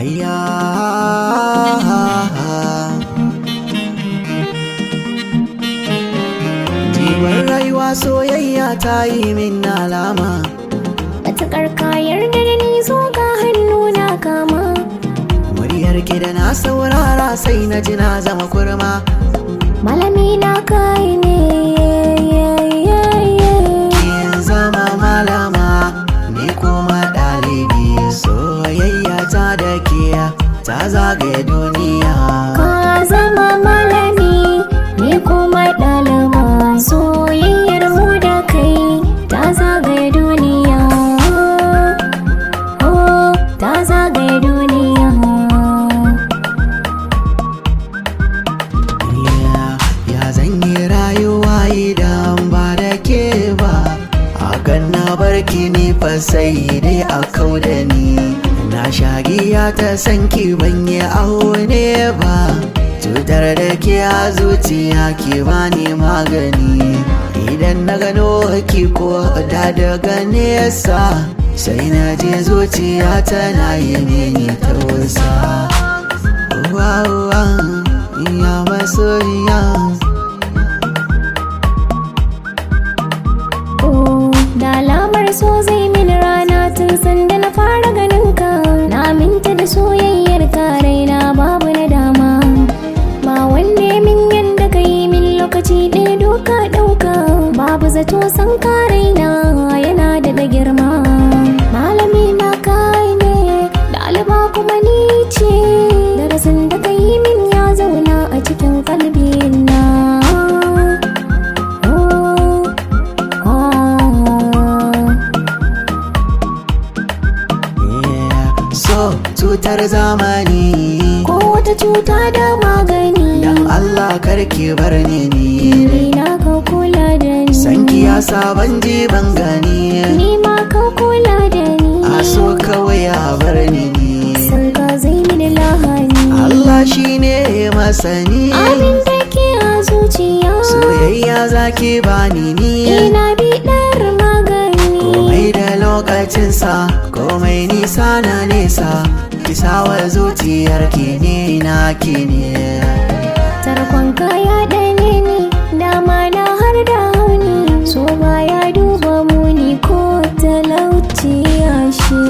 Ayya, jiwon rayuwa soyayya ta yi min alama. Matuƙar ka yarda da ni, zo ga hannu na kama. Muryar ki da na saurara sai na ji na zama kurma. Malami na kai ne. Kin zama malama, ni kuma ɗalibi. Soyayya ta da ke ta zagaye duniya. Ka zama malami, ni kuma ɗaliba. Soyayyar mu da kai ta zagaye duniya. Oh, ta zagaye duniya. Ya zan yi rayuwa idan ba da ke ba? Hakan na barki ni fa sai dai a kau da ni. Na shagiya ta san ki, ban yi aune ba. Cutar da ke a zuciya, ki bani magani. Idan na gano ki ko da daga nesa, sai na je zuciya tana yi mini tausa. Wow, ya masoyiya. Oh, da alamar so zai mini rana tun sanda na fara ganin ka. Na aminta da soyayyar ka, raina babu na dama. Ba wanne min yanda ka yi min, lokaci ɗaya doka ɗauka. Babu zato san ka, raina yana da girma. Malami na kai ne, ɗaliba kuma ni ce. Darasin da ka yi min ya zauna a cikin kalbina. Oh, oh. Yeah. So cutar zamani, Ko wata cuta da magani. Dan Allah karki bar ni ni. Ni na ka kula da ni. Sanki ya saban ji ban gani. Ni ma ka kula da ni. A so kawai a bar ni ni. San ka zai mini lahani. Allah shine masani. Abin da ke a zuciya. Soyayya zaki bani ni. Ina biɗar magani. Komai da lokacinsa, komai nisa na nesa. Kisawa zuciyar ki ni na ki ne. Tarkon kaya ɗane ni, dama na har da hauni. So baya duba muni ko talauci ashe.